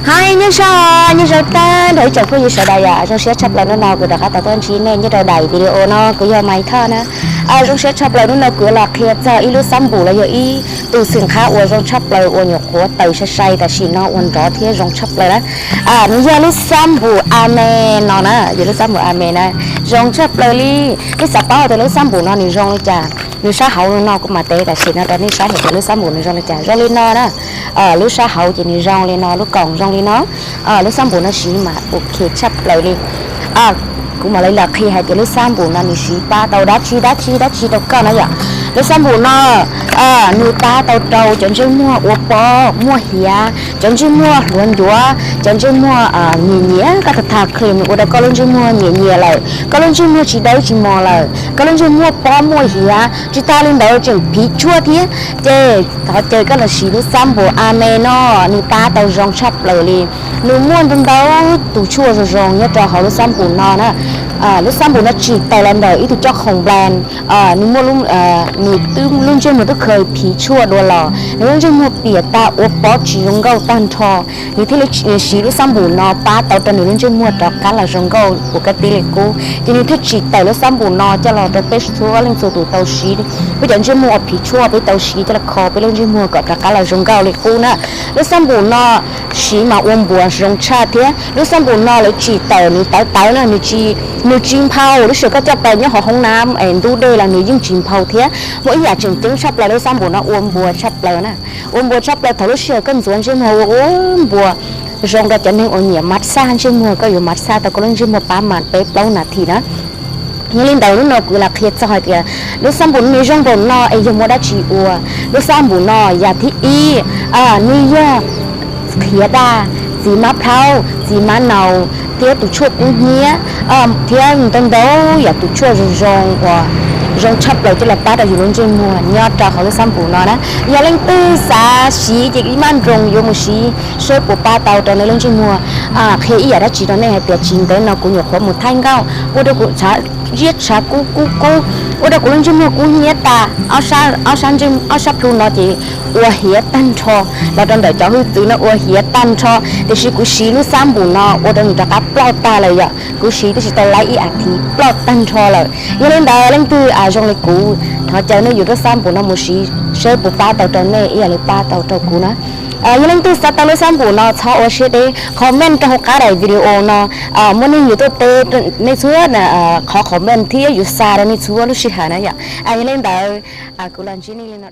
Hais nyob zoo, nyob zoo tag nrho ib tsoom phooj ywg sawv daws yom, zoo siab tshaj plaws hnub no kuv rov qab tau tuaj ntsib nej nyob rau daim video no, kuv yog Maiv Thoj na. Zoo siab tshaj plaws hnub no kuv los qhia txog ib lub xab npum los yog ib tus xwm qhab uas zoo tshaj plaws uas nyuam qhuav tawm sai sai tam sim no ua nrov thiab zoo tshaj plaws na. Nws yog lub xab npum Ame no na, yog lub xab npum Ame na, zoo tshaj plaws li. Nej xav paub tias lub xab npum no nws zoo li cas, nws sab hauv no kuv mam teb tam sim no rau nej saib hais tias lub xab npum nws zoo li cas, zoo li no na. Lub sab hauv ces nws zoo li no, lub koom zoo li no. Lub xab npum no siv mas ok tshaj plaws li. Kuv mam li los qhia hais tias lub xab npum no nws siv pab tau dab tsi dab tsi dab tsi rau koj na yom. Lub xab npum no nws pab tau rau cov ntsej muag ua pob muaj hiav, cov ntsej muag hluav ncuav, cov ntsej muag nyias nyias, koj tham tham cream nws ua rau koj lub ntsej muag nyias nyias lawm, koj lub ntsej muag tsis dawb tsis mos lawm, koj lub ntsej muag pob muaj hiav, tsis tas li ntawd tseem phiv tshuaj thiab, ces thov caw koj los siv lub xab npum Ame no, nws pab tau zoo tshaj plaws li. Nws muaj ntau ntau tus tshuaj zoo zoo nyob rau hauv lub xab npum no na. Lub xab npum no tsim tawm los ntawm ib tug coj khoom brand, nws muaj, nws twb lub ntsej muag twb khaws phiv tshuaj dua los, nws lub ntsej muag piam tag ua pob tsis zoo nkauj tag nrho. Nws thiaj li siv lub xab npum no pab tau rau nws lub ntsej muag rov qab los zoo nkauj ua kab tib li qub, ces nws thiaj tsim tawm lub xab npum no coj los rau peb txhua leej txhua tus tau siv. Peb cov ntsej muag uas phiv tshuaj peb tau siv coj los kho peb lub ntsej muag kom rov qab los zoo nkauj li qub na. Lub xab npum no siv mas ua npuas zoo tshaj thiab. Lub xab npum no lawv tsim tawm nws tawv tawv na, nws tsis nphau, lub sij hawm koj coj plaws nyob hauv hoob nab es ntub dej los nws yeej tsis nphau thiab. Muaj ib yam tseem ceeb tshaj plaws lub xab npum no ua npuas tshaj plaws na. Ua npuas tshaj plaws thaum lub sij hawm koj ntxuav ntsej muag ua ua npuas, zoo rau cov neeg uas nyiam mas xaj ntsej muag, koj yuav mas xaj tau koj lub ntsej muag pab mas peb plaub nas this na. Yog li ntawd hnub no kuv los qhia txog hais tias lub xab npum nws zoo npaum no es yog muaj dab tsi ua. Lub xab npum no yam thib ib, nws yog qhiav daj, txiv mab plhaub, txiv mab naus, thiab tus tshuaj kub hnyiab, thiab ntau ntau yam tus tshuaj zoo zoo uas zoo tshaj plaws coj los pab rau yus lub ntsej muag nyob rau hauv lub xab npum no na. Yog leej twg xav siv ces maj nroos yuav mus siv seb puas pab tau rau nej lub ntsej muag. Qhia ib yam dab tsi rau nej hais tias tsis ntev no kuv nyuam qhuav mus thaij nkauj ua rau kuv ziab tshav kub kub kub, ua rau kuv lub ntsej muag kub hnyiab tas, ob sab plhu no ces ua hiav tag nrho, los rau ntawm cov hwj txwv no ua hiav tag nrho. Tiam sis kuv siv lub xab npum no ua rau nws rov qab ploj tag lawm yom, kuv siv twb tsis tau laib ib as thiv ploj tag nrho lawm. Yog li ntawd leej twg zoo li kuv, thov caw nej yuav lub xab npum no mus siv seb puas pab tau rau nej ib yam li pab tau rau kuv na. Yog leej twg xav tau lub xab npum no txhob ua siab deb, comment rau hauv qab daim video no, muaj neeg yuav tuaj teb nej txhua qhov comment thiab yuav xa rau nej txhua lub sij hawm na yom. Yog li ntawd kuv los ntsib nej li no.